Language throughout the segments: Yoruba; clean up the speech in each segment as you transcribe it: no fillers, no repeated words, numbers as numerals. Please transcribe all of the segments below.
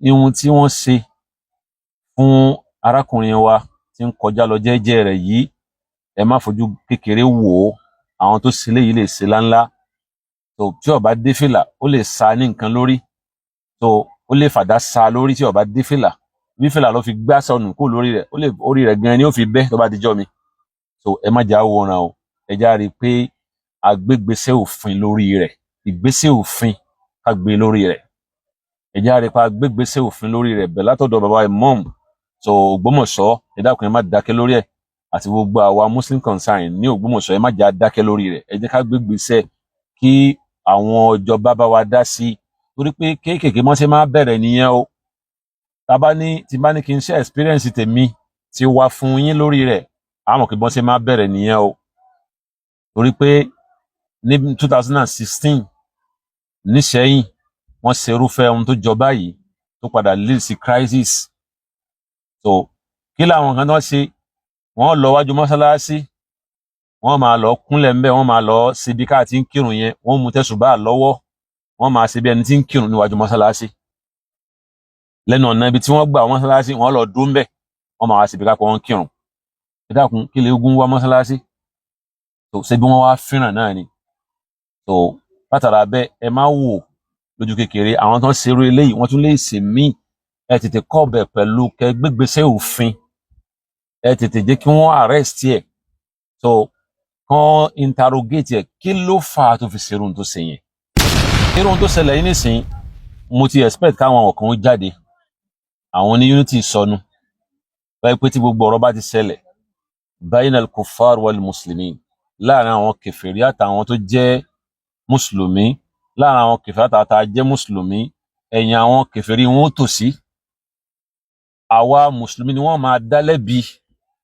Ihun tí wọ́n ṣe fún arákùnrin wa tí ń kọjá lọ jẹ́jẹ́ rẹ̀ yìí, ẹ má fojú kékeré wò ó. Àwọn tó ṣe léyìí lè ṣe láńlá tó. Tí ó bá dé fìlà, ó lè sa ní nǹkan lórí tó, ó lè fàdá sa lórí tí ó bá dé fìlà. Bí fìlà ló fi gbá sọnù kó lórí rẹ̀, ó lè orí rẹ̀ gan ni ó fi bẹ́ tó bá dijọ́ mi. So ẹ má jà wòran o. Ẹ já rí i pé agbégbèsè òfin lórí rẹ̀, ìgbésẹ̀ òfin ká gbé lórí rẹ̀. Ẹ já rí i pé agbégbèsè òfin lórí rẹ̀ bẹ̀ látọ̀dọ̀ bàbá imam so Ògbómọ̀ṣọ́. Ẹ dákun, ẹ má dákẹ́ lórí ẹ̀, àti gbogbo àwa Muslim concern ní Ògbómọ̀ṣọ́, ẹ má jà dákẹ́ lórí rẹ̀. Ẹ jẹ́ ká gbégbèsè kí àwọn ìjọba bá wa dá sí i, torí pé kéékèèké mọ́ ṣe máa bẹ̀rẹ̀ nìyẹn o. Tá bá ní tí bá ní kí n ṣe experience tèmi ti wá fún yín lórí rẹ̀, àmọ́ kí bọ́n ṣe máa bẹ̀rẹ̀ nìyẹn o, torí pé ní 2016 nísẹ́yìn, wọ́n ṣe irúfẹ́ ohun tó jọ báyìí tó padà lead sí crisis. So kí làwọn kan tó ṣe? Wọ́n lọ wájú mọ́sálásí, wọ́n máa lọ kúnlẹ̀ ńbẹ̀, wọ́n máa lọ síbi ká ti ń kírun yẹn, wọ́n mú tẹ̀sùbá lọ́wọ́, wọ́n máa ṣe bí ẹni tí ń kírun níwájú mọ́sálásí. Lẹ́nu ọ̀nà ibi tí wọ́n gbà mọ́sálásí, wọ́n lọ dún ńbẹ̀, wọ́n máa wá síbi ká pọ̀ wọ́n kírun. Ẹ dákun, kí lè gún wá mọ́sálásí tó ṣe bí wọ́n wá fìràn náà ni? Tó látara bẹ́ẹ̀, ẹ má wò lójú kékeré. Àwọn tó ń ṣerú eléyìí, wọ́n tún lè ṣe míì. Ẹ tètè kọ́ ọbẹ̀ pẹ̀lú kẹ gbégbèsè òfin. Ẹ tètè jẹ́ kí wọ́n arrest ẹ̀, so kàn interrogate ẹ̀, kí ló fà á tó fi ṣerú ohun tó ṣe yẹn? Irú ohun tó ṣẹlẹ̀ yìí nísìnyí, mo ti expect káwọn ọ̀kan ó jáde, àwọn ní unity sọnù báyìí, pé tí gbogbo ọ̀rọ̀ bá ti ṣẹlẹ̀ bayna al-kuffar wal muslimin, láàrin àwọn kèfèrí àtàwọn tó jẹ́ mùsùlùmí, láàrin àwọn kèfèrí àtàwọn tá a jẹ́ mùsùlùmí, ẹ̀yìn àwọn kèfèrí wọn ó tò sí. Àwa mùsùlùmí ni wọ́n máa dá lẹ́bi,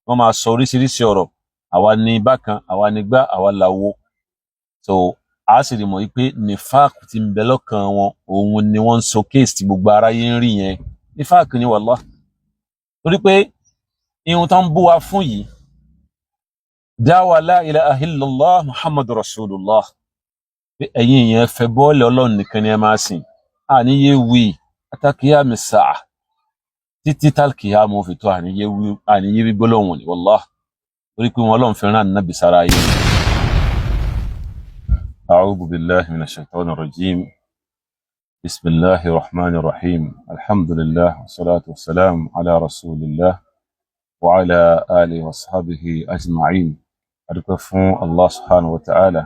wọ́n máa sọ oríṣiríṣi ọ̀rọ̀, àwa ní bákan, àwa ní gbá, àwa làwo. So a sì rí mọ̀ wípé nifaq ti ń bẹ lọ́kàn wọn, òun ni wọ́n ń sọ case tí gbogbo aráyé ń rí yẹn. Nifaq ni, wallah, torí pé ihun tó ń bú wa fún yìí, dáwà la ilaha illallah Muhammadu rasulullah, pé ẹ̀yin èèyàn fẹ́ bọ́ọ̀lì, Ọlọ́run nìkan ni ẹ máa sìn, àníyé wí àtàkìyàmì sáà títí tálkìyàmù fi tó, àníyé wí, àníyé wí gbólóhùn ni, wallah, torí pé wọn Ọlọ́run fi rán ànábì sára yìí. أعوذ بالله من الشيطان الرجيم. بسم الله الرحمن الرحيم. الحمد لله والصلاة والسلام على رسول الله وعلى آله وصحبه أجمعين. Adúpẹ́ fún Allah subhanahu wa ta'ala,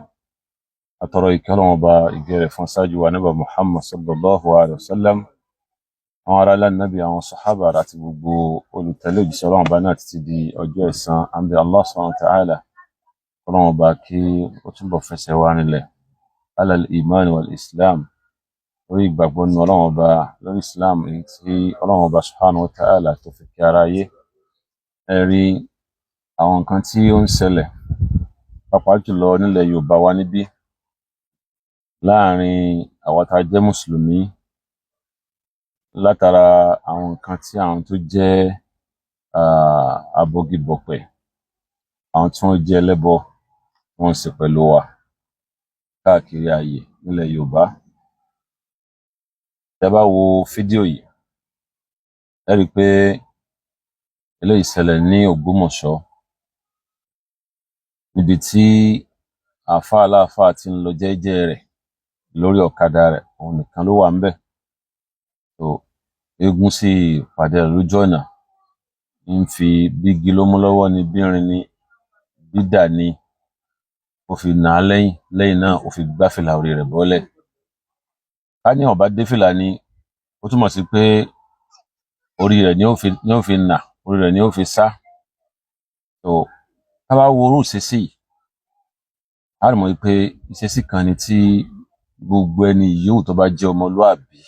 àtọrọ ìkẹ́ Ọlọ́run ọba, ìgẹ̀rẹ̀ fún ṣáájú wa níbà Muhammad sallallahu alayhi wa sallam, àwọn ará Ànábì, àwọn sàhábà àti gbogbo olùtẹ̀lé òjíṣẹ́ Ọlọ́run ọba náà títí di ọjọ́ ẹ̀san. Àǹbẹ̀ Allah subhanahu wa ta'ala, Ọlọ́run ọba kí ó túbọ̀ fẹsẹ̀ wá nílẹ̀ alal iman wal islam, lórí ìgbàgbọ́ nínú Ọlọ́run ọba, lórí Islam èyí tí Ọlọ́run ọba subhanahu wa ta'ala tó fi kí ara yé. Ẹ rí àwọn nǹkan tí ó ń ṣẹlẹ̀, pàápàá jùlọ nílẹ̀ Yorùbá wa níbí, láàrin àwa tá a jẹ́ mùsùlùmí, látara àwọn nǹkan tí àwọn tó jẹ́ abọgibọ̀pẹ̀, àwọn tí wọ́n jẹ́ ẹlẹ́bọ, wọ́n ń ṣe pẹ̀lú wa káàkiri ààyè nílẹ̀ Yorùbá. Tẹ́ bá wo fídíò yìí, ẹ rí i pé eléyìí ṣẹlẹ̀ ní Ògbómọ̀ṣọ́, níbi tí àáfàá aláàfáà ti ń lọ jẹ́jẹ́ rẹ̀ lórí ọ̀kadà rẹ̀. Òun nìkan ló wà ńbẹ̀ tó eégún sì pàdé rẹ̀ lójú ọ̀nà, ń fi bígi ló mú lọ́wọ́ ní bírin ní bídà ni ó fi nà á lẹ́yìn. Lẹ́yìn náà, ó fi gbá fìlà orí rẹ̀ bọ́lẹ̀. Ká ní ó bá dé fìlà ni, ó túmọ̀ sí pé orí rẹ̀ ni ó fi nà, orí rẹ̀ ni ó fi sá. Tó tá bá wo irú ìṣesí yìí, á rí mọ̀ pé ìṣesí kan ni tí gbogbo ẹni yòówù tó bá jẹ́ ọmọlúàbí,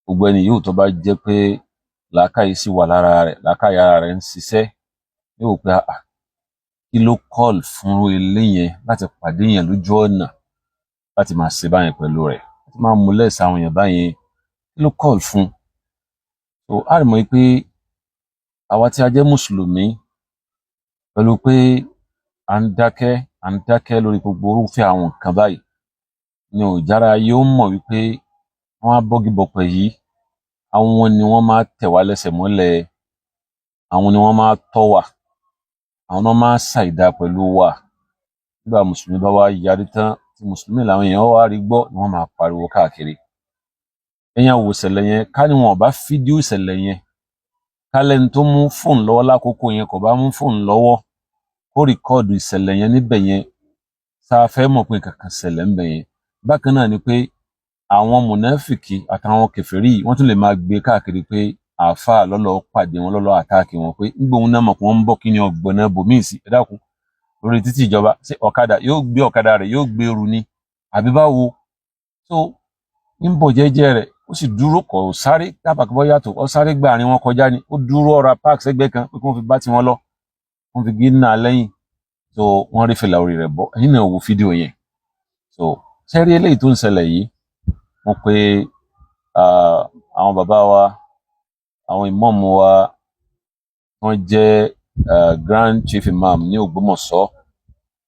gbogbo ẹni yòówù tó bá jẹ́ pé làákàyè sì wà lára rẹ̀, làákàyè ara rẹ̀ ń ṣiṣẹ́, yóò wò pé, ah, kí ló call fún eléyẹn láti pàdé yẹn lójú ọ̀nà, láti máa ṣe báyẹn pẹ̀lú rẹ̀, láti máa mú lẹ́sẹ̀ àwọn èèyàn báyẹn? Kí ló call fún? So á rí mọ̀ pé àwa tí a jẹ́ mùsùlùmí, pẹ̀lú pé à ń dákẹ́, à ń dákẹ́ lórí gbogbo irúfẹ́ àwọn nǹkan báyìí, ni ò jára yóò mọ̀ wípé àwọn abọ́gibọ̀pẹ̀ yìí, àwọn Àwọn ni wọ́n máa tẹ̀ wá lẹ́sẹ̀ mọ́lẹ̀, àwọn ni wọ́n máa tọ́ wa, àwọn náà máa ṣàìdá pẹ̀lú wa. Nígbà mùsùlùmí bá wá yarí tán, tí mùsùlùmí làwọn èèyàn wá rí gbọ́ ni wọ́n máa pariwo káàkiri. Ẹ̀yin àwò ìṣẹ̀lẹ̀ yẹn, ká ní wọn ò bá fídíò ìṣẹ̀lẹ̀ yẹn, ká lẹ́ni tó mú fóònù lọ́wọ́ lákòókò yẹn kò bá mú fóònù lọ́wọ́ kó record ìṣẹ̀lẹ̀ yẹn níbẹ̀ yẹn, tá a fẹ́ mọ̀ pé nǹkan kan ṣẹlẹ̀ ńbẹ̀ yẹn. Bákan náà ni pé àwọn mùnáfìkì àtàwọn kèfèrí yìí, wọ́n tún lè máa gbé káàkiri pé àáfàá lọ́lọ́ pàdé wọn, lọ́lọ́ attack wọn, pé nígbà òun náà mọ̀ pé wọ́n ń bọ̀, kí ni ọ̀gbọ̀n náà bòmíì sí? Ẹ dákun, lórí títì ìjọba, ṣé ọ̀kadà yóò gbé ọ̀kadà rẹ̀ yóò gbé eru ni àbí báwo? So ń bọ̀ jẹ́jẹ́ rẹ̀, ó sì dúró, kò sáré dábàá kí wọ́n yàtọ̀, ó sáré gbà àárín wọn kọjá ni. Ó dúró, ọ̀rá park sẹ́gbẹ́ kan pé kí wọ́n fi bá tiwọn lọ, wọ́n fi gé náà lẹ́yìn. So wọ́n rí fìlà orí rẹ̀ bọ́. Ẹ̀yin náà wo fídíò yẹn. So sẹ́rí eléyìí tó ń ṣẹlẹ̀ yìí, wọ́n pe àwọn bàbá wa, àwọn ìmáàmù wa, wọ́n jẹ́ Grand Chief Imam ní Ògbómọ̀ṣọ́,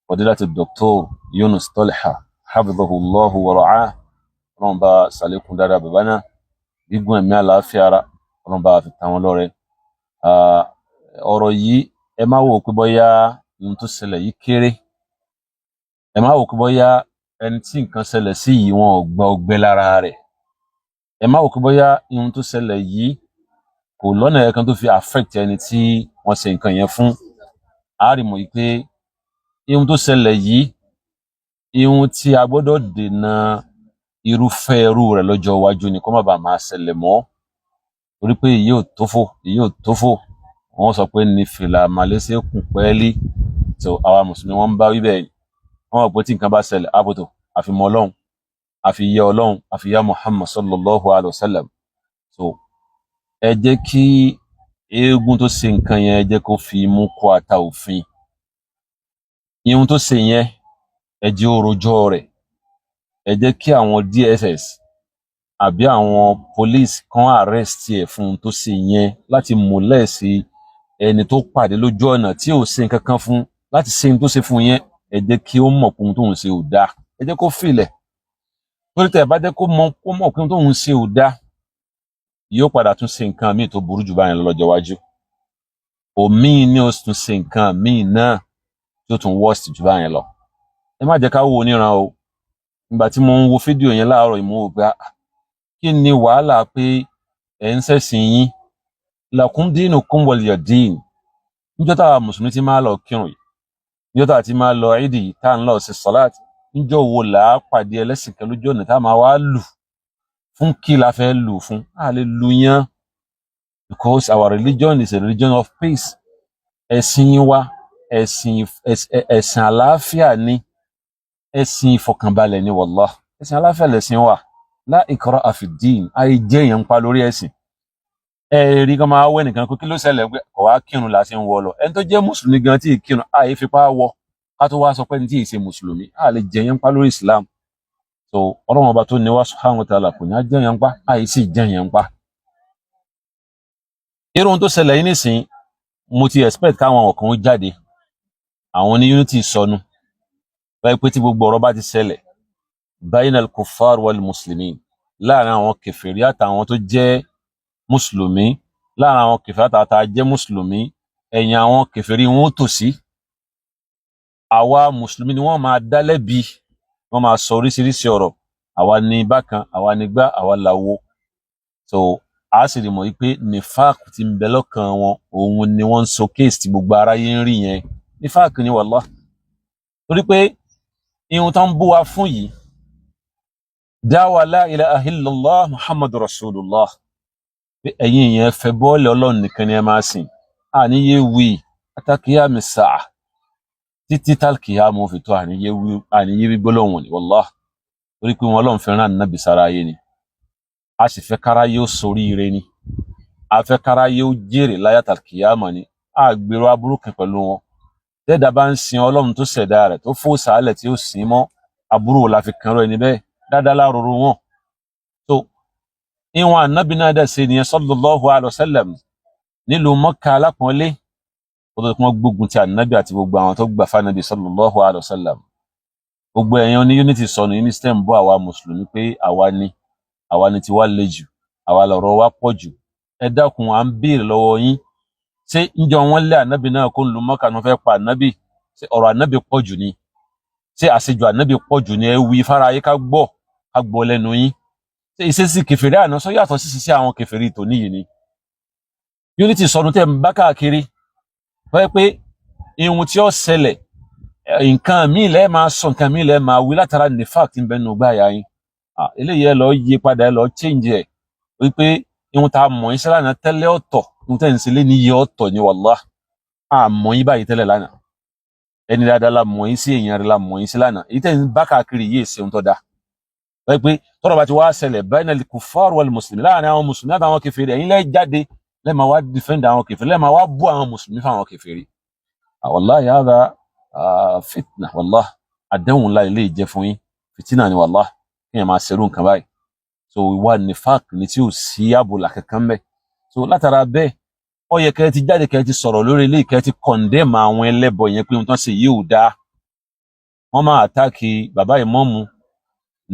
Fadilatu Dr. Yunus Tolha, hafidhahullahu wa ra'ah. Ọlọ́run bá ṣàlékún dáadáa bàbá náà, gígùn ẹ̀mí, àlàáfíà ara, Ọlọ́run bá fi ta wọ́n lọ́rẹ. Ọ̀rọ̀ yìí, ẹ má wò ó pé bóyá ohun tó ṣẹlẹ̀ yìí kéré, ẹ má wò ó pé bóyá ẹni tí nǹkan ṣẹlẹ̀ sí yìí, wọn ò gba ọgbẹ́ lára rẹ̀, ẹ má wò ó pé bóyá ohun tó ṣẹlẹ̀ yìí kò lọ́nà ẹ̀kan tó fi affect ẹni tí wọ́n ṣe nǹkan yẹn fún. A rí mọ̀ yìí pé ohun tó ṣẹlẹ̀ yìí, ihun tí a gbọ́dọ̀ dènà irúfẹ́ irú rẹ̀ lọ́jọ́ iwájú ni, kó má bàa máa ṣẹlẹ̀ mọ́, torí pé èyí ò tófò, èyí ò tófò. Wọ́n sọ pé ní fìlà màlẹ́sẹ̀ kùn pẹ́ẹ́lí. So àwa mùsùlùmí, wọ́n ń bá wí bẹ́ẹ̀. Wọ́n mọ̀ pé tí nǹkan bá ṣẹlẹ̀, àbòtò àfi mọ́ Ọlọ́run, àfi yẹ Ọlọ́run, àfi yá Muhammad sallallahu alayhi wa sallam. So ẹ jẹ́ kí eégún tó ṣe nǹkan yẹn, ẹ jẹ́ kó fi imú kó ata òfin. Ihun tó ṣe yẹn, ẹ jẹ́ ó rojọ́ rẹ̀. Ẹ jẹ́ kí àwọn DSS àbí àwọn police kan arrest ẹ̀ fún un tó ṣe yẹn, láti múlẹ̀ sí ẹni tó pàdé lójú ọ̀nà tí ò ṣe nǹkan kan fún láti ṣe ohun tó ṣe fún yẹn. Ẹ jẹ́ kí ó mọ̀ pé ohun tóun ṣe ò dáa, ẹ jẹ́ kó filẹ̀, torí tẹ́ ẹ bá jẹ́ kó mọ̀ pé ohun tóun ṣe ò dáa, yóò padà tún ṣe nǹkan míì tó burú jù báyìí lọ lọ́jọ́ iwájú. Òmíì ní ó tún ṣe nǹkan míì náà tí ó tún worst jù báyìí lọ. Ẹ má jẹ́ ká wo oníran o. Ìgbà tí mo ń wo fídíò yẹn láàárọ̀ yìí, mo wò pé, ah, kí ni wàhálà pé ẹ̀ ń ṣẹ̀sìn yín, lakum dinukum waliya din. Níjọ́ táwa mùsùlùmí ti máa lọ kírun yìí, níjọ́ táwa ti máa lọ ìdí, tá à ń lọ sí sọ́láàtì, níjọ́ wo là á pàdé ẹlẹ́sìn kan lójú ọ̀nà tá a máa wá lù fún? Kí la fẹ́ lù fún? A lè lu yán, because our religion is a religion of peace. Ẹ̀sìn wa, ẹ̀sìn àlàáfíà ni, ẹ̀sìn ìfọ̀kànbalẹ̀ ni. Wallah, ẹ̀sìn àlàáfíà lẹ̀sìn wa. La ikraha fi din, àì jẹ́ èèyàn ń pa lórí ẹ̀sìn. Ẹ rí kan máa wẹ́ nìkan pé kí ló ṣẹlẹ̀, pé kò wá kírun là ṣe ń wọ lọ. Ẹni tó jẹ́ mùsùlùmí gan tí ì kírun, àì fipá wọ, ká tó wá sọ pé ẹni tí ì ṣe mùsùlùmí, à lè jẹ èèyàn ń pa lórí Islam. So Ọlọ́run ọba tó ní wá, subhanahu wa ta'ala, kò ní á jẹ́ èèyàn ń pa, àì sì jẹ́ èèyàn ń pa. Irú ohun tó ṣẹlẹ̀ yìí nísìnyí, mo ti expect káwọn ọ̀kan ó jáde, àwọn ní unity sọnù báyìí, pé tí gbogbo ọ̀rọ̀ bá ti ṣẹlẹ̀ bayna al-kuffar wal muslimin, láàrin àwọn kèfèrí àtàwọn tó jẹ́ mùsùlùmí, láàrin àwọn kèfèrí àtàwọn tá a jẹ́ mùsùlùmí, ẹ̀yìn àwọn kèfèrí wọn ó tò sí. Àwa mùsùlùmí ni wọ́n máa dá lẹ́bi, wọ́n máa sọ oríṣiríṣi ọ̀rọ̀, àwa ní bákan, àwa ní gbá, àwa làwo. So a sì rí mọ̀ wípé nifaq ti ń bẹ lọ́kàn wọn, òun ni wọ́n ń sọ case tí gbogbo aráyé ń rí yẹn. Nifaq ni, wallah, torí pé ihun tó ń bú wa fún yìí, dáwà la ilaha illallah muhammadu rasulullah, pé ẹ̀yin èèyàn fẹ́ bọ́ọ̀lì, Ọlọ́run nìkan ni ẹ máa sìn, àníyé wí àtàkìyàmì sàá títí tálkìyàmù fi tó, àníyé wí, àníyé wí gbólóhùn ni, wallah, torí pé wọn Ọlọ́run fẹ́ràn ànábì sára ayé ni. A sì fẹ́ kára yóò soríire ni, a fẹ́ kára yóò jèrè láyà tálkìyàmù ni. A gbèrò aburú kan pẹ̀lú wọn. Tẹ́ẹ̀dá bá ń sin Ọlọ́run tó ṣẹ̀dá rẹ̀, tó fò sàálẹ̀ tí ó sìn mọ́, aburú wo la fi kan rọ ẹni bẹ́ẹ̀? Dáadáa láròrò wọn. So ìwọ̀n ànábì náà dẹ̀ ṣe nìyẹn, sallallahu alaihi wasallam, nílùú Mọ́kà alápọ̀nlé, ó tó kí wọ́n gbógun ti ànábì àti gbogbo àwọn tó gbà fánábì sallallahu alaihi wasallam. Gbogbo ẹ̀yin oní unity sọnù, unity ń bọ́ àwa mùsùlùmí pé àwa ni tiwa le jù, Àwa lọ̀rọ̀ wa pọ̀ jù. Ẹ dákun, à ń béèrè lọ́wọ́ yín, ṣé ńjọ́ wọn lé ànábì náà kó ń lu Mọ́kà ní wọ́n fẹ́ pa ànábì, ṣé ọ̀rọ̀ ànábì pọ̀ jù ni? Ṣé àṣejù ànábì pọ̀ jù ni? Ẹ wí fara ayé, ká gbọ́, ká gbọ́ lẹ́nu yín. Ṣé ìṣesí kèfèrí àná sọ yàtọ̀ sí ṣiṣẹ́ àwọn kèfèrí tòní yìí ni? Unity sọnù tẹ́ ń bá káàkiri, wọ́n yẹ pé ihun tí ó ṣẹlẹ̀, nǹkan míì lẹ́ẹ̀ máa sọ, nǹkan míì lẹ́ẹ̀ máa wí látara nifaq tí ń bẹ nínú gbáyà yín. Eléyìí, ẹ lọ yí padà, ẹ lọ change ẹ, wípé ihun tá a mọ̀ yín sí lánàá tẹ́lẹ̀ ọ̀tọ̀, ihun tẹ́ ń ṣe lé níyì ọ̀tọ̀ ni. Wàláhì, a mọ̀ yín báyìí tẹ́lẹ̀ lánàá. Ẹni dáadáa la mọ̀ yín sí, èèyàn rẹ̀ la mọ̀ yín sí lánàá. Èyí tẹ́ ń bá káàkiri yìí ṣe ohun tó dáa. Wọ́n pé tọ́rọ̀ bá ti wá ṣẹlẹ̀ bayna al-kuffar wal muslimin, láàrin àwọn mùsùlùmí àtàwọn kèfèrí, ẹ̀yin lẹ́ jáde, lẹ́ẹ̀ máa wá defend àwọn kèfèrí, lẹ́ẹ̀ máa wá bú àwọn mùsùlùmí fáwọn kèfèrí. Wallahi, hadha fitna. Wallahi, àdéhùn ńlá ilé ìjẹ fún yín, fìtínà ni wallahi, kí ẹ máa ṣerú nǹkan báyìí. So ìwà nifaq ni tí ò sí àbùlà kankan bẹ́ẹ̀. So látara bẹ́ẹ̀, ó yẹ kẹ́ ẹ ti jáde, kẹ́ ẹ ti sọ̀rọ̀ lórí ilé, kẹ́ ẹ ti condemn àwọn ẹlẹ́bọ yẹn pé ohun tó ń ṣe yìí ò dáa. Wọ́n máa attack bàbá ìmáàmù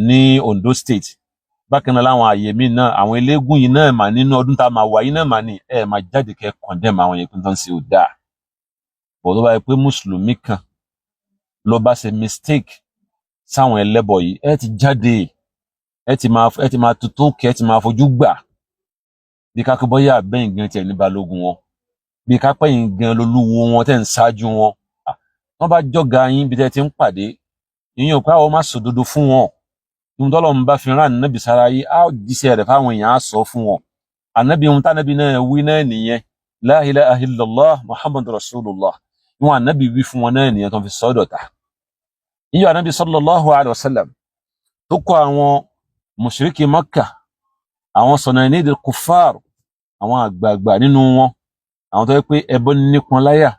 ní Ondo State bákan náà, láwọn àyè míì náà. Àwọn eléégún yìí náà mà nínú ọdún tá a máa wà yìí náà mà ní ẹ máa jáde kẹ́ ẹ condemn àwọn yẹn pé ohun tó ń ṣe ò dáa. Bọ̀ tó bá yẹ pé mùsùlùmí kan ló bá ṣe mistake sáwọn ẹlẹ́bọ yìí, ẹ ti jáde, ẹ ti máa tuntun kẹ, ẹ ti máa fojú gbà bí kákó bọ́yá àbẹ́yìn gan tiẹ̀ ní balógun wọn, bí kápẹ́yìn gan lolúwo wọn tẹ̀ ń ṣáájú wọn. Wọ́n bá jọ̀gá yín bí tẹ́ ti ń pàdé ìyẹn ò pé àwọn máa sòdodo fún wọn. Ohun tọ́lọ́run bá fi rán ànábì sára yìí, á jíṣẹ́ rẹ̀ fáwọn èèyàn, á sọ fún wọn. Ànábì, ohun tánábì náà wí náà nìyẹn: la ilaha illallah Muhammadu rasulullah. Ìwọ̀n ànábì wí fún wọn náà nìyẹn tó fi sọ́dọ̀ ta. Ìyọ̀ ànábì sallallahu alayhi wa sallam tó kọ àwọn mushriki Makka, àwọn sananidil kuffar, àwọn àgbààgbà nínú wọn, àwọn tó yẹ pé ẹbọ nípọn láyà,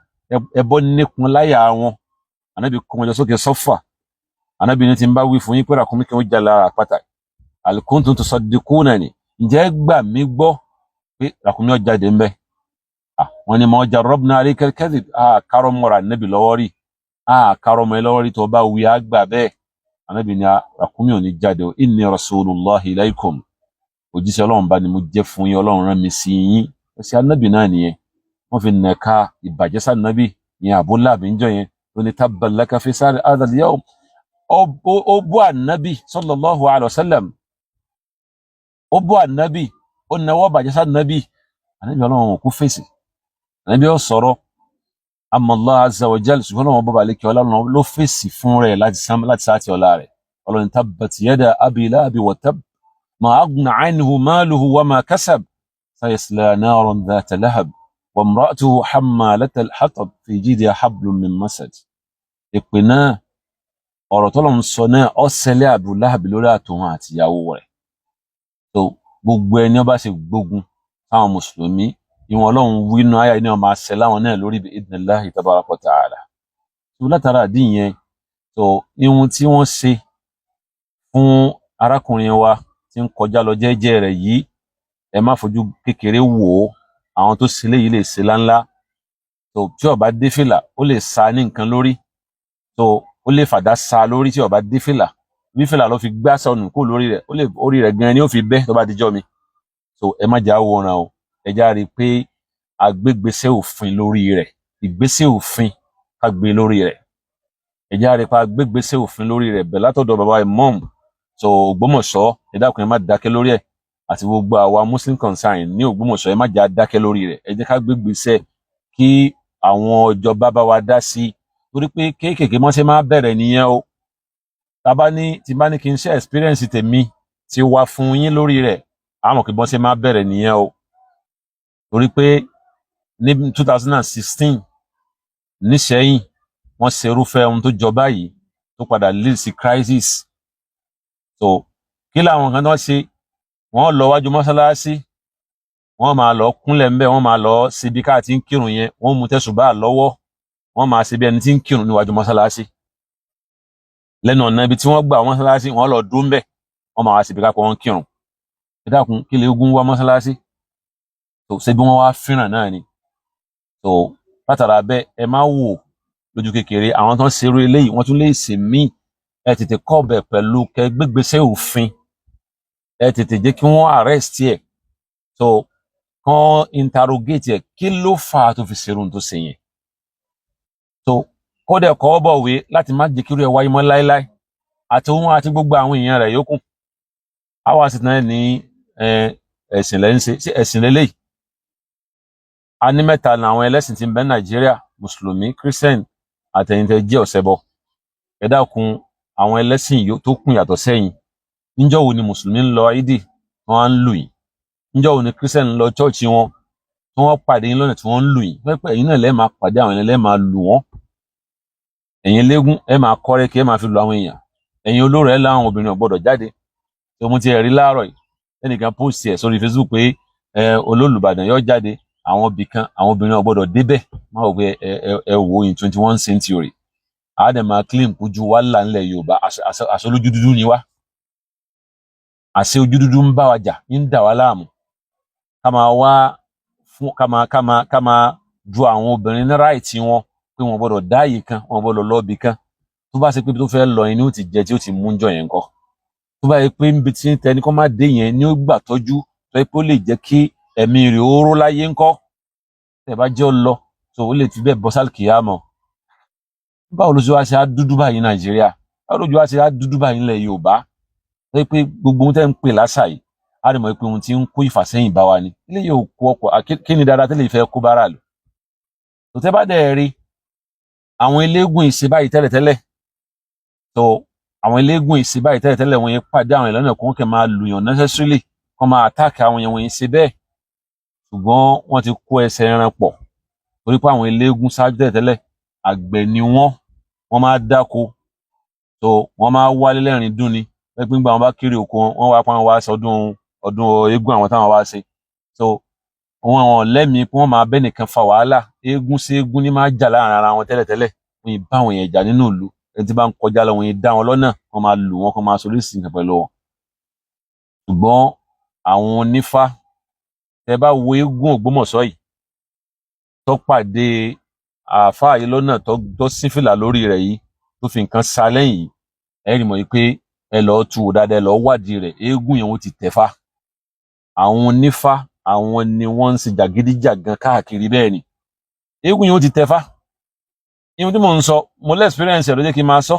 ẹbọ nípọn láyà wọn, ànábì kó wọn jọ sókè sọfà. Ànábì ní, tí n bá wí fún yín pé ràkúnmí kí wọn jà lára àpáta, hal kuntum tusaddiqunani? Ǹjẹ́ gbà mí gbọ́ pé ràkúnmí ó jáde ńbẹ? Wọ́n ní ma jarrabna alayka al-kadhib, kárọ̀ mọ́ra ànábì lọ́wọ́ rí, kárọ̀ mọ́ ẹ lọ́wọ́ rí, tó bá wí á gbà bẹ́ẹ̀. Ànábì ní ràkúnmí ò ní jáde o. Inni rasulullahi ilaykum, òjíṣẹ́ Ọlọ́run bá ní mo jẹ́ fún yín, Ọlọ́run rán mi sí yín. Ẹsẹ̀ ànábì náà nìyẹn wọ́n fi nàka ìbàjẹ́ sànábì yẹn. Abu Lahab ń jọ yẹn ó ní tabban laka fi sa'iri hadha al-yawm. Ó bú ànábì sallallahu alayhi wa sallam, ó bú ànábì, ó nawọ́ bàjẹ́ sànábì. Ànábì Ọlọ́run ò kú fèsì, ànábì ó sọ̀rọ̀. Amma Allah azza wa jal, ṣùgbọ́n Ọlọ́run bọ́ba àlekè Ọlọ́run ló fèsì fún rẹ̀ láti sáàtì ọlá rẹ̀. Ọlọ́run tabbat yada abi lahabi wa tab, ma aghna anhu maluhu wa ma kasab, sayasla naran dhata lahab, wa imra'atuhu hammalata al-hatab, fi jidiha hablum min masad. Ìpè náà, ọ̀rọ̀ tọ́lọ́run sọ náà, ó ṣẹlẹ̀ Abu Lahab lórí àtòun àtìyàwó rẹ̀. Tó gbogbo ẹni ó bá ṣe gbógun táwọn mùsùlùmí, ìwọ̀n Ọlọ́run wínú àyà ní ọmọ àṣẹ láwọn náà lórí bi idhnillahi tabaraka wa ta'ala. Tó látara àdí yẹn, tó ihun tí wọ́n ṣe fún arákùnrin wa tí ń kọjá lọ jẹ́jẹ́ rẹ̀ yìí, ẹ má fojú kékeré wò ó. Àwọn tó ṣe léyìí lè ṣe láńlá. Tó tí ó bá dé fìlà, ó lè sa ní nǹkan lórí, tó ó lè fàdá sa lórí. Tí ó bá dé fìlà, bí fìlà ló fi gbá sọnù kó lórí rẹ̀, ó lè orí rẹ̀ gan ni ó fi bẹ́ tó bá dijọ́ mi. So ẹ má jà wòran o, ẹ já rí i pé agbégbèsè òfin lórí rẹ̀, ìgbésẹ̀ òfin ká gbé lórí rẹ̀. Ẹ já rí i pé agbégbèsè òfin lórí rẹ̀ bẹ̀ látọ̀dọ̀ bàbá imam so Ògbómọ̀ṣọ́. Ẹ dákun, ẹ má dákẹ́ lórí ẹ̀, àti gbogbo àwa Muslim concern ní Ògbómọ̀ṣọ́, ẹ má jà dákẹ́ lórí rẹ̀. Ẹ jẹ́ ká gbégbèsè kí àwọn ìjọba bá wa dá sí i, torí pé kéékèèké mọ́ ṣe máa bẹ̀rẹ̀ nìyẹn o. Tá ní tí bá ní kí n ṣe experience tèmi ti wá fún yín lórí rẹ̀, àmọ́ kí bọ́n ṣe máa bẹ̀rẹ̀ nìyẹn o. Torí pé ní 2016 nísẹ́yìn, wọ́n ṣe irúfẹ́ ohun tó jọ báyìí tó padà lead sí crisis. So kí làwọn kan tó ṣe? Wọ́n lọ wájú mọ́sálásí, wọ́n máa lọ kúnlẹ̀ ńbẹ̀, wọ́n máa lọ síbi ká ti ń kírun yẹn, wọ́n mú tẹ̀sùbá lọ́wọ́, wọ́n máa ṣe bí ẹni tí ń kírun níwájú mọ́sálásí, lẹ́nu ọ̀nà ibi tí wọ́n gbà mọ́sálásí. Wọ́n lọ dúró ńbẹ̀, wọ́n máa wá síbi ká pọ̀ wọ́n kírun. Ẹ dákun, kí lè ogun wá mọ́sálásí tó ṣe bí wọ́n wá fìràn náà ni? Tó látara bẹ́ẹ̀, ẹ má wò lójú kékeré. Àwọn tó ń ṣerú eléyìí, wọ́n tún lè ṣe míì. Ẹ tètè kọ́ bẹ̀ pẹ̀lú kẹ gbégbèsè òfin, ẹ tètè jẹ́ kí wọ́n arrest ẹ̀. So kàn interrogate ẹ̀, kí ló fà á tó fi ṣerun tó ṣe yẹn? So kódà kọ́ bọ̀wé láti má jẹ́ kí irú ẹ̀ wáyé mọ́ láéláé, àti òun àti gbogbo àwọn èèyàn rẹ̀ yòókù. Àwa sì náà ní ẹ̀sìn lẹ́ ń ṣe. Ṣé ẹ̀sìn lélẹ́yìí? A ní mẹ́ta ní àwọn ẹlẹ́sìn tí ń bẹ ní Nàìjíríà: Mùsùlùmí, Christian, àtẹ̀yìntẹ̀ jẹ́ ọ̀ṣẹbọ. Ẹ dákun, àwọn ẹlẹ́sìn tó kù yàtọ̀ sẹ́yìn, níjọ́ wo ni Mùsùlùmí ń lọ ìdí tí wọ́n ń lù yín? Níjọ́ wo ni Christian ń lọ church wọn tí wọ́n pàdé yín lọ́nà tí wọ́n ń lù yín? Pẹ́pẹ́ ẹ̀yin náà lẹ́ẹ̀ máa pàdé àwọn ẹlẹ́ẹ̀ máa lù wọ́n. Ẹ̀yin eléégún, ẹ máa kọ́rẹ́ kí ẹ máa fi lu àwọn èèyàn. Ẹ̀yin olóró, ẹ láwọn obìnrin ò gbọ́dọ̀ jáde. Tó mo ti rí láàárọ̀ yìí, ẹnìkan post ẹ̀ sórí Facebook pé ẹ Olólùbàdàn yóò jáde, àwọn ibì kan àwọn obìnrin ò gbọ́dọ̀ débẹ̀. Má wò pé ẹ wò, in 21 century, a dẹ̀ máa claim kójú wa là ńlẹ̀ Yorùbá. Àṣọ olójú dúdú ni wá, àṣẹ ojú dúdú ń bá wa jà, ń dà wá láàmú. Ká máa wá fún ká máa ju àwọn obìnrin ní right wọn pé wọn gbọ́dọ̀ dá àyè kan, wọn gbọ́dọ̀ lọ ibì kan. Tó bá ṣe pé tó fẹ́ lọ yẹn ni ó ti jẹ tí ó ti mú jọ yẹn kọ́, tó bá yẹ pé níbi tí ń tẹni kó má dé yẹn ni ó gbà tọ́jú, tó yẹ pé ó lè jẹ́ kí ẹ̀mí rẹ̀ ó ró láyé ńkọ́, tẹ̀ bá jẹ́ ọ lọ tó, ó lè fi bẹ́ẹ̀ bọ́ sálùkìyàmọ̀. Báwo ló ṣe wá ṣe á dúdú báyìí Nàìjíríà? Báwo ló ṣe wá ṣe á dúdú báyìí nílẹ̀ Yorùbá, tó yẹ pé gbogbo ohun tẹ́ ń pè láṣà yìí, á rí mọ̀ pé ohun tí ń kó ìfàsẹ́yìn bá wa ni? Ilé yóò kó ọkọ̀. Kí ni dáadáa tẹ́lẹ̀ ìfẹ́ kó bára lò tó? Tẹ́ bá dẹ̀ rí àwọn eléégún ìṣe báyìí tẹ́lẹ̀tẹ́lẹ̀, tó àwọn eléégún ìṣe báyìí tẹ́lẹ̀tẹ́lẹ̀, wọ́n yẹn pàdé àwọn ìlànà kan kẹ́ máa lùyàn necessarily, kọ́ máa attack àwọn yẹn, wọ́n yẹn ṣe bẹ́ẹ̀. Ṣùgbọ́n wọ́n ti kó ẹsẹ̀ ẹran pọ̀, torí pé àwọn eléégún ṣáájú tẹ́lẹ̀tẹ́lẹ̀, àgbẹ̀ ni wọ́n. Wọ́n máa dáko tó, wọ́n máa wálé lẹ́rìn dún ni pé ńgbà wọn bá kéré oko wọn, wọ́n wá pa, wọn wá sọdún ọdún eégún àwọn táwọn wá ṣe. So wọn àwọn lẹ́mìí pé wọ́n máa bẹ́ nìkan fa wàhálà. Eégún sí eégún ní máa jà láàrin ara wọn tẹ́lẹ̀tẹ́lẹ̀. Wọ́n yìí bá àwọn èèyàn jà nínú ìlú. Ẹni tí bá ń kọjá lọ, wọ́n yìí dá wọn lọ́nà, wọ́n máa lù wọ́n, kó máa sọ oríṣiríṣi nǹkan pẹ̀lú wọn. Ṣùgbọ́n àwọn onífá, tẹ bá wo eégún Ògbómọ̀ṣọ́ yìí tó pàdé àáfàá yìí lọ́nà, tó sín fìlà lórí rẹ̀ yìí, tó fi nǹkan sa lẹ́yìn yìí, ẹ rí mọ̀ yìí pé ẹ lọ́ọ́ tu wò dáadáa, ẹ lọ́ọ́ wádìí rẹ̀, eégún yẹn, wọ́n ti tẹ̀fá. Àwọn onífá, àwọn ni wọ́n ń ṣe jàgídíjàgan káàkiri. Bẹ́ẹ̀ ni eégún yẹn, ó ti tẹ̀fá. Ihun tí mò ń sọ, mo lé experience ẹ̀ ló jẹ́ kí n máa sọ,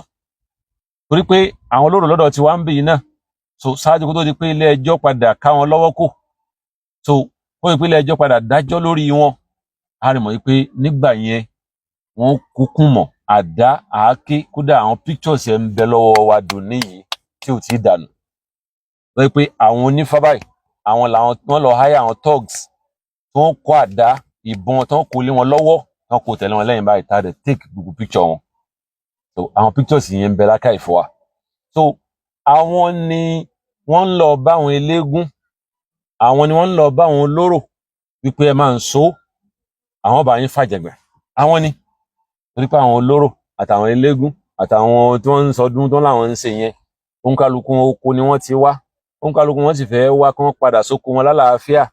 torí pé àwọn olóró lọ́dọ̀ tí wàá ń bì yìí náà. So ṣáájú kó tó di pé ilé ẹjọ́ padà ká wọn lọ́wọ́ kò, so kó di pé ilé ẹjọ́ padà dájọ́ lórí wọn, a rí mọ̀ wípé nígbà yẹn wọ́n kúkú mọ̀ àdá, àáké. Kódà àwọn pictures ẹ̀ ń bẹ lọ́wọ́ wa dùn níyìí tí ò tí ì dànù, lọ́wọ́ pé àwọn onífá báyìí, àwọn làwọn wọ́n lọ hire àwọn thugs tí wọ́n kó àdá, ìbọn, tí wọ́n kó lé wọn lọ́wọ́, tí wọ́n kó tẹ̀lé wọn lẹ́yìn báyìí, tá a dẹ̀ take gbogbo picture wọn. So àwọn pictures yẹn ń bẹ lákàì fún wa. So àwọn ni wọ́n ń lọ bá àwọn eléégún, àwọn ni wọ́n ń lọ bá àwọn olóró wípé ẹ máa ń so àwọn bá yín fàjẹgbẹ. Àwọn ni, torí pé àwọn olóró àtàwọn eléégún àtàwọn tí wọ́n ń sọdún tó láwọn ń ṣe yẹn, òǹkàlùkù oko ni wọ́n ti wá. Òǹkàlùkù wọn sì fẹ́ wá kí wọ́n padà sóko wọn lálàáfíà.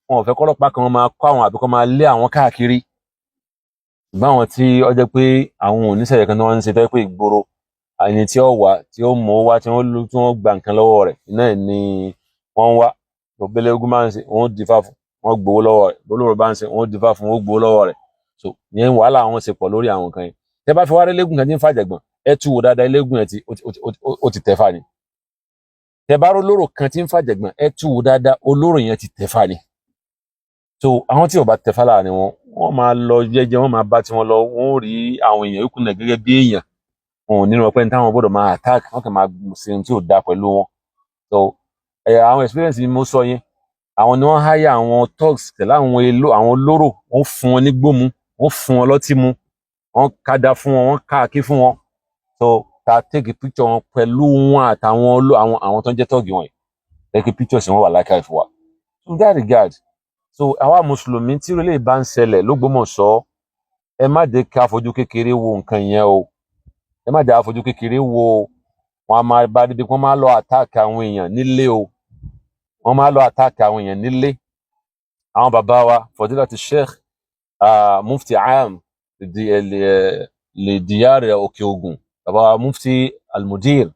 Wọn ò fẹ́ kọ́lọ́pàá kan máa kó àwọn àbí kó máa lé àwọn káàkiri. Ṣùgbọ́n àwọn tí ó jẹ́ pé àwọn oníṣẹ̀yẹ kan tí wọ́n ń ṣe, tó jẹ́ pé ìgboro, ẹni tí ó wà tí ó mú wá, tí wọ́n lu, tí wọ́n gba nǹkan lọ́wọ́ rẹ̀ náà ni wọ́n ń wá. Tó bẹ́lẹ́gún máa ń ṣe, wọ́n dífá fún, wọ́n gbowó lọ́wọ́ rẹ̀. Bólóró bá ń ṣe, wọ́n dífá fún, wọ́n gbowó lọ́wọ́ rẹ̀. So ìyẹn wàhálà àwọn ṣe pọ̀ lórí àwọn nǹkan yẹn. Tẹ́ bá fi wá rí eléégún kan tí ń fàjẹ̀gbọ̀n, ẹ tú wò dáadáa, eléégún yẹn ti ó ti tẹ̀fà ni. Tẹ́ bá rí olóró kan tí ń fàjẹ̀gbọ̀n, ẹ tú wò dáadáa, olóró yẹn ti tẹ̀fà ni. So àwọn tí ò bá tẹ̀fà láàrin wọn, wọ́n máa lọ jẹ́jẹ́, wọ́n máa bá tiwọn lọ. Wọ́n ó rí àwọn èèyàn yòókù náà gẹ́gẹ́ bí èèyàn. Wọn ò nínú ọpẹ́ ní táwọn gbọ́dọ̀ máa attack wọ́n, kàn máa ṣe ohun tí ò dáa pẹ̀lú wọn. So ẹ àwọn experience ni mo sọ yẹn. Àwọn ni wọ́n hire àwọn thugs pẹ̀lú àwọn èlò àwọn olóró. Wọ́n fún wọn ní gbómu, wọ́n fún wọn lọ́tí mu, wọ́n kádà fún wọn, wọ́n káàkiri fún wọn. So ta take picture wọn pẹ̀lú wọn àtàwọn àwọn tó ń jẹ́ thug wọn yìí, take pictures wọn wà lákàá fún wa. So in that regard, so àwa mùsùlùmí tí irú eléyìí bá ń ṣẹlẹ̀ l'Ógbómọ̀ṣọ́, ẹ má jẹ́ ká fojú kékeré wo nǹkan yẹn o. Ẹ má jẹ́ ká fojú kékeré wo. Wọn a máa bá débi kí wọ́n máa lọ attack àwọn èèyàn nílé o. Wọ́n máa lọ attack àwọn èèyàn nílé. Àwọn bàbá wa, Fadilati Sheikh Mufti Am lè diyar Òkè Ògùn, bàbá wa Mufti Almudir,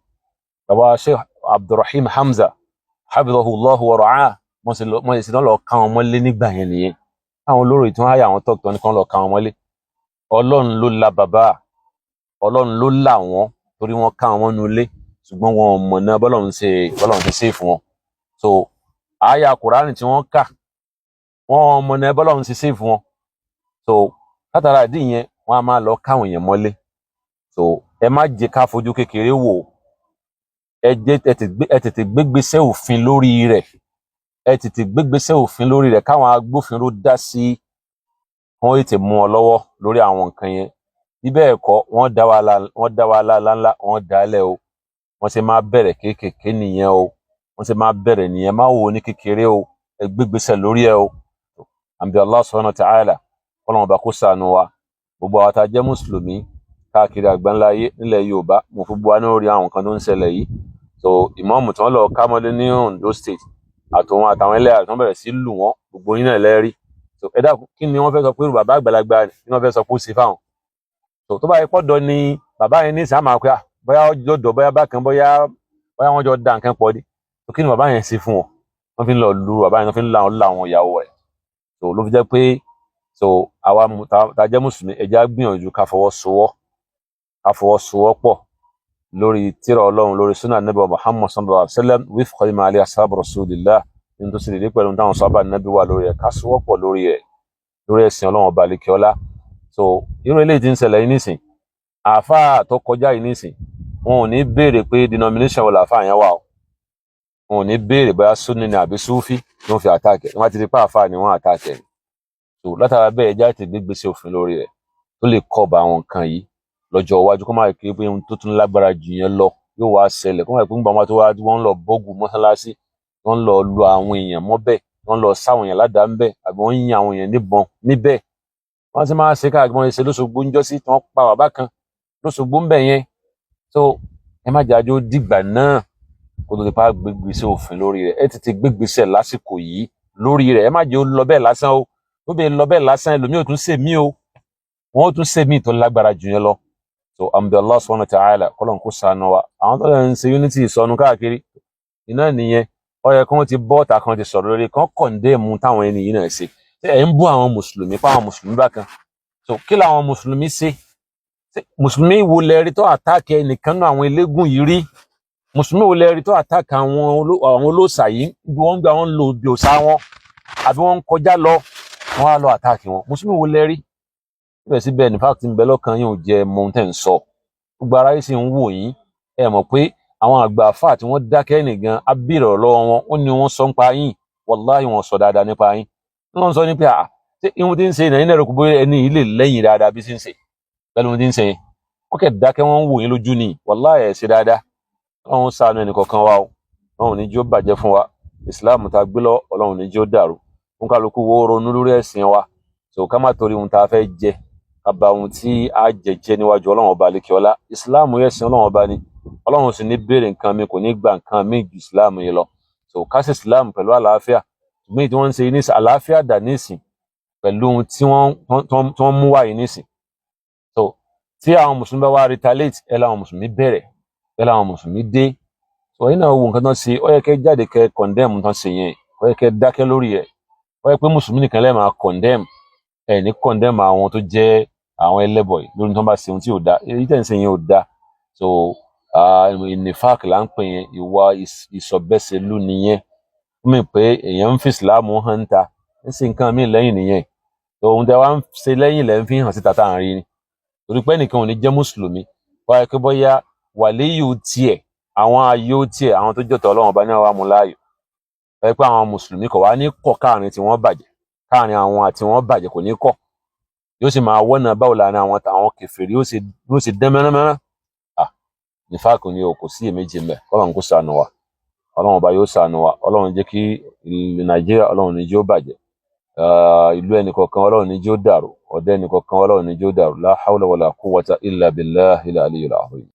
bàbá wa Sheikh Abdulrahim Hamza, hafidhahullahu wa ra'ah, Wọ́n ṣe lọ, wọ́n ṣe tán lọ ká wọn mọ́lé nígbà yẹn nìyẹn. Àwọn olóró yìí tí wọ́n háyà àwọn tọ́ọ̀tù ní kán lọ ká wọn mọ́lé. Ọlọ́run ló la bàbá, Ọlọ́run ló là wọ́n, torí wọ́n ká wọn mọ́nú ilé, ṣùgbọ́n wọn ò mọ̀ náà bọ́lọ́run ṣe ṣe fún wọn. So àyà Kùránì tí wọ́n kà, wọn ò mọ̀ náà bọ́lọ́run ṣe ṣe fún wọn. So látara ìdí yẹn, wọ́n á máa lọ káwọn èèyàn mọ́lé. So ẹ má jẹ́ ká fojú kékeré wò ó. Ẹ jẹ́ ẹ tètè gbégbésẹ̀ òfin lórí rẹ̀. Ẹ tètè gbégbésẹ̀ òfin lórí rẹ̀, káwọn agbófinró dá sí, wọ́n tètè mú ọ lọ́wọ́ lórí àwọn nǹkan yẹn. Bí bẹ́ẹ̀ kọ́, wọ́n dá wàhálà ńláńlá, wọ́n dá lẹ̀ o. Wọ́n ṣe máa bẹ̀rẹ̀ kéékèèké nìyẹn o. Wọ́n ṣe máa bẹ̀rẹ̀ nìyẹn. Má wò ó ní kékeré o. Ẹ gbégbésẹ̀ lórí ẹ o. Àbí Allah subhanahu wa ta'ala, kọ́lọ́run ọba kó ṣàánú wa. Gbogbo àwọn tá a jẹ́ mùsùlùmí káàkiri àgbáńlá ayé, nílẹ̀ Yorùbá, mo fi gbogbo wa ní orí àwọn nǹkan tó ń ṣẹlẹ̀ yìí. So ìmáàmù tí wọ́n lọ ká mọ́lé ní Ondo State, àtòun àtàwọn ẹlẹ́yà tí wọ́n bẹ̀rẹ̀ sí lù wọ́n, gbogbo yín náà lẹ́rí. So ẹ dákun, kí ni wọ́n fẹ́ sọ pé irú bàbá àgbàlagbà ni wọ́n fẹ́ sọ pé ó ṣe fáwọn? So tó bá yẹ pọ́dọ̀ ni bàbá yẹn ní sàmà máa pé à bóyá ọjọ́ dọ̀, bóyá bákan, bóyá wọ́n jọ da nǹkan pọ̀ ni. So kí ni bàbá yẹn ṣe fún wọn? Wọ́n fi ń lọ lu bàbá yẹn, wọ́n fi ń la àwọn ìyàwó rẹ̀. So ló fi jẹ́ pé so àwa tá a jẹ́ mùsùlùmí, ẹ jẹ́ á gbìyànjú ká fọwọ́sowọ́pọ̀ lórí tírà Ọlọ́run, lórí sunnah Nabi wa Muhammad sallallahu alaihi wa sallam, wifqa lima alayhi ashabu rasulillah, ní tó sì lè dé pẹ̀lú táwọn sábà nábì wà lórí ẹ̀. Ká sowọ́pọ̀ lórí ẹ̀, lórí ẹ̀sìn Ọlọ́run ọba àlekèọlá. So irú eléyìí tí ń ṣẹlẹ̀ yìí nísìn, àáfàá tó kọjá yìí nísìn, wọn ò ní béèrè pé denomination wo làáfàá yẹn wà o. Wọn ò ní béèrè bóyá Sunni ni àbí Sufi ní wọn fi attack ẹ̀. Wọn ti di pé àáfàá ni wọ́n attack ẹ̀. So látara bẹ́ẹ̀, ẹjá ti gbégbèsè òfin lórí rẹ̀ tó lè kọ́ ba àwọn nǹkan yìí lọ́jọ́ iwájú, kó má kí pé ohun tó tún lágbára jù yẹn lọ yóò wá ṣẹlẹ̀, kó má pé ńgbà wọn tó wá, wọ́n lọ bọ́ọ̀gù mọ́sálásí, wọ́n lọ lu àwọn èèyàn mọ́bẹ̀, wọ́n lọ sáwọn èèyàn ládàá ńbẹ̀, àbí wọ́n yin àwọn èèyàn níbọn níbẹ̀. Wọ́n sì máa ṣe káàkiri. Wọ́n ṣe lóṣogbo ńjọ́sí tí wọ́n pa bàbá kan lóṣogbo ńbẹ̀ yẹn. So ẹ má jájó dìgbà náà kó tó di pa gbégbèsè òfin lórí rẹ̀. Ẹ tètè gbégbèsè lásìkò yìí lórí rẹ̀. Ẹ má jẹ́ ó lọ bẹ́ẹ̀ lásán o. Tó bẹ́ẹ̀ lọ bẹ́ẹ̀ lásán, ẹlòmíì ò tún ṣèmí o, wọ́n ó tún ṣèmí tó lágbára jù yẹn lọ. So àmì Allah subhanahu wa ta'ala, kọ́lọ́n kó ṣàánú wa. Àwọn tó lè ń ṣe unity ìsọnù káàkiri iná nìyẹn. Ó yẹ kí wọ́n ti bọ́ ọ̀tà kan ti sọ̀rọ̀ lórí kan, condemn táwọn ẹni yìí náà ṣe. Ṣé ẹ̀ ń bú àwọn mùsùlùmí pa àwọn mùsùlùmí bákan? So kí làwọn mùsùlùmí ṣe? Mùsùlùmí wo lẹ rí tó attack ẹnìkan náà àwọn eléégún yìí rí? Mùsùlùmí wo lẹ rí tó attack àwọn olóòṣà yìí bí wọ́n ń gbà wọ́n ń lo ibi òòṣà wọn, àbí wọ́n ń kọjá lọ, wọ́n á lọ attack wọn? Mùsùlùmí wo lẹ rí? Síbẹ̀síbẹ̀, ní fact ń bẹ lọ́kàn yín, ò jẹ́ mọ ohun tẹ́ ń sọ. Gbogbo aráyé sì ń wò yín. Ẹ mọ̀ pé àwọn àgbà àfáà tí wọ́n dákẹ́ nìgan á bèèrè ọ̀rọ̀ lọ́wọ́ wọn, ó ní wọ́n sọ nípa yín. Wàláhì, wọ́n sọ dáadáa nípa yín. Wọ́n sọ ní pé à ṣé ihun tí ń ṣe nàìjíríà rẹ̀ kò bóyá ẹni yìí lè lẹ́yìn dáadáa bí sí ń ṣe pẹ̀lú ohun tí ń ṣe yẹn. Wọ́n kẹ̀ dákẹ́, wọ́n ń wò yín lójú ni. Wàláhì, ẹ̀ ṣe dáadáa. Ọlọ́run ṣàánú ẹnì kọ̀ọ̀kan wa o. Ọlọ́run ní jí ó bàjẹ́ fún wa. Ìsìláàmù tá a gbé lọ, Ọlọ́run ní jí ó dàrú. Fún kálukú wo ronú lórí ẹ̀sìn wa. So ká má torí ohun tá a fẹ́ jẹ ká bà ohun tí a jẹ jẹ níwájú Ọlọ́run ọba àlekèọlá. Ìsìláàmù ẹ̀sìn Ọlọ́run ọba ni. Ọlọ́run sì ní béèrè nǹkan mi, kò ní gba nǹkan mi ju ìsìláàmù yìí lọ. So ká sì ìsìláàmù pẹ̀lú àlàáfíà. Ṣùgbọ́n èyí tí wọ́n ń ṣe ní àlàáfíà dà nísìn pẹ̀lú ohun tí wọ́n mú wáyé nísìn. So tí àwọn mùsùlùmí bá wá retaliate, ẹ láwọn mùsùlùmí bẹ̀rẹ̀, ẹ láwọn mùsùlùmí dé. So ẹ̀yin náà wo nǹkan tó ń ṣe. Ó yẹ kẹ́ jáde kẹ́ condemn tó ń ṣe yẹn. Ó yẹ kẹ́ dákẹ́ lórí ẹ̀. Ó yẹ pé mùsùlùmí nìkan lẹ́ẹ̀ máa condemn, ẹ̀ ní condemn àwọn tó jẹ́ àwọn ẹlẹ́bọ̀ yìí lórí tó ń bá ṣe ohun tí ò da. Èyí tẹ̀ ń ṣe yẹn ò da. So nifaq là ń pè yẹn, ìwà ìsọ̀bẹ́sẹ̀lú nìyẹn. Ó mì pé èèyàn ń fi ìsìláàmù hàn ta, ń ṣe nǹkan míì lẹ́yìn nìyẹn. So ohun tẹ́ wá ń ṣe lẹ́yìn lẹ́ ń fi hàn síta tá à ń rí ni, torí pé ẹnìkan ò ní jẹ́ mùsùlùmí wáyé pé bóyá wàlíyù tiẹ̀, àwọn ayò tiẹ̀, àwọn tó jọ̀tọ̀ Ọlọ́run ọba ní àwọn amúláyò wáyé pé àwọn mùsùlùmí kò wá ní kọ̀ káàrin tí wọ́n bàjẹ́, káàrin àwọn àti wọ́n bàjẹ́, kò ní kọ̀. Yóò sì máa wọ́nà báwo láàrin àwọn àtàwọn kèfèrí yóò sì dán mẹ́ránmẹ́rán. Ah, nífàkùn ni o, kò sí èméjì mbẹ. Ọlọ́run kó ṣàánú wa. Ọlọ́run ọba yóò ṣàánú wa. Ọlọ́run jẹ́ kí ìlú Nàìjíríà, Ọlọ́run ní jẹ́ ó bàjẹ́. Ìlú ẹnìkọ̀ọ̀kan, Ọlọ́run ní jẹ́ ó dàrú. Ọ̀dẹ́ ẹnìkọ̀ọ̀kan, Ọlọ́run ní jẹ́ ó dàrú. La hawla wala quwwata illa billahil aliyyil azim.